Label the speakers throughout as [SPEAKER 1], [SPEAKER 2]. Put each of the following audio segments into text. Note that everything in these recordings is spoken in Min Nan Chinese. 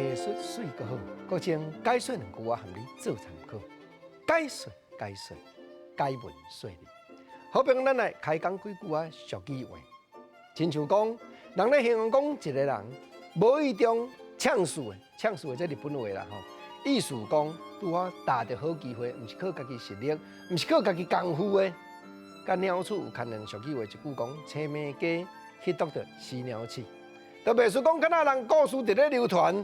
[SPEAKER 1] 藝術媠閣好，閣將解說兩句我含你做參考。解說解說解文說理，好比咱來開講幾句仔俗語話，親像講人咧形容講一個人無意中嗆死的，嗆死的這日本話啦吼，意思講拄好踏著好機會，毋是靠家己實力，毋是靠家己功夫的。佮鳥鼠有牽連俗語話一句講，青暝雞去啄著死鳥鼠。特別是講，敢若人故事佇咧流傳，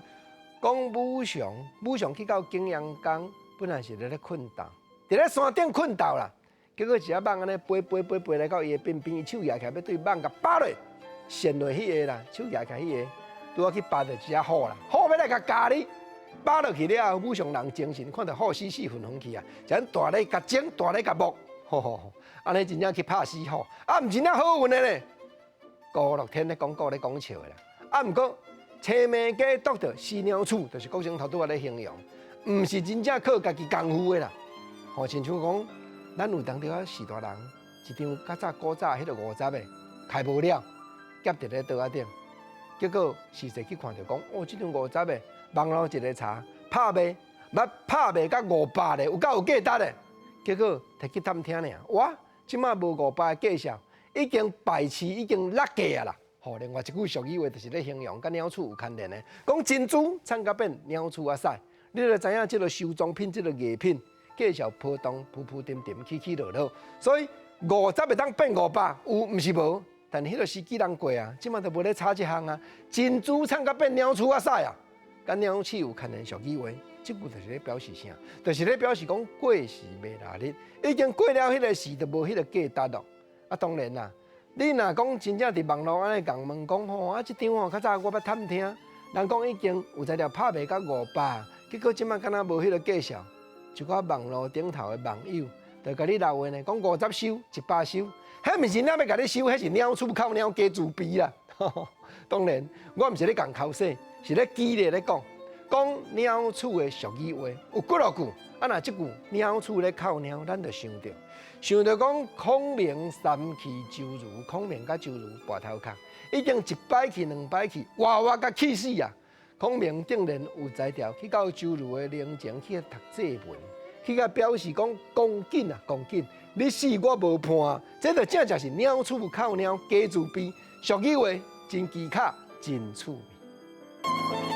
[SPEAKER 1] 講武松，武松去到景陽岡，本來是佇咧睏覺，佇咧山頂睏覺啦。結果一隻蠓按呢飛飛飛飛來到伊的鬢邊，伊手舉起來欲對蠓共扒落，旋落彼个啦，手舉起來彼个，拄好去扒著一隻虎啦，虎欲來共咬你，扒落去了後，武松人精神，看著虎死死魂魂去啊，一陣大咧共整，大咧共摸，吼吼吼，按呢真正去拍死虎，啊，毋真正好運的咧。孤樂天咧講古咧講笑的啦，啊，毋過青暝雞啄著死鳥鼠，就是國生頭拄仔咧形容，毋是真正靠家己功夫的啦。吼，親像講，咱有當時仔序大人一張較早古早彼个五十的開無了，夾佇咧桌仔頂，結果實際去看著講，哦，這張五十的網路一个查拍賣，捌拍賣甲500咧，有夠有價值的。結果提去探聽爾，哇，這馬無五百的價數。已經敗市，已經落價啊啦！吼，另外一句俗語話就是咧形容佮鳥鼠有牽連的，講珍珠產甲變鳥鼠仔屎。你就知影這个收藏品，這个藝品價數波動，浮浮沉沉，起起落落。所以五十會當變五百，有毋是無？但彼个時機人過啊，這馬就無咧炒這項啊。珍珠產甲變鳥鼠仔屎啊！佮鳥鼠有牽連俗語話，這句就是咧表示啥？就是咧表示講過時袂落力，已經過了彼个時，就無彼个價值咯。啊，當然啦，你若講真正佇網路按呢共問講吼，啊，這張吼較早我捌探聽，人講已經有才調拍賣甲五百，結果這馬敢若無彼个價數，一寡網路頂頭的網友就共你留話呢，講五十收，100收，彼毋是鳥欲共你收，彼是鳥鼠哭鳥雞自卑啦。當然，我毋是咧共剾洗，是咧舉例咧講，講鳥鼠的俗語話有幾落句，啊，若這句鳥鼠咧哭貓，咱就想著。想著講孔明三去周瑜，孔明佮周瑜跋頭殼，已經一擺去兩擺去，活活共氣死啊！孔明竟然有才調去到周瑜的靈前去讀祭文，去共表示講恭敬啊，恭敬！你死我無伴，這就正正是鳥鼠哭貓，雞自卑，俗語話真技巧，真趣味。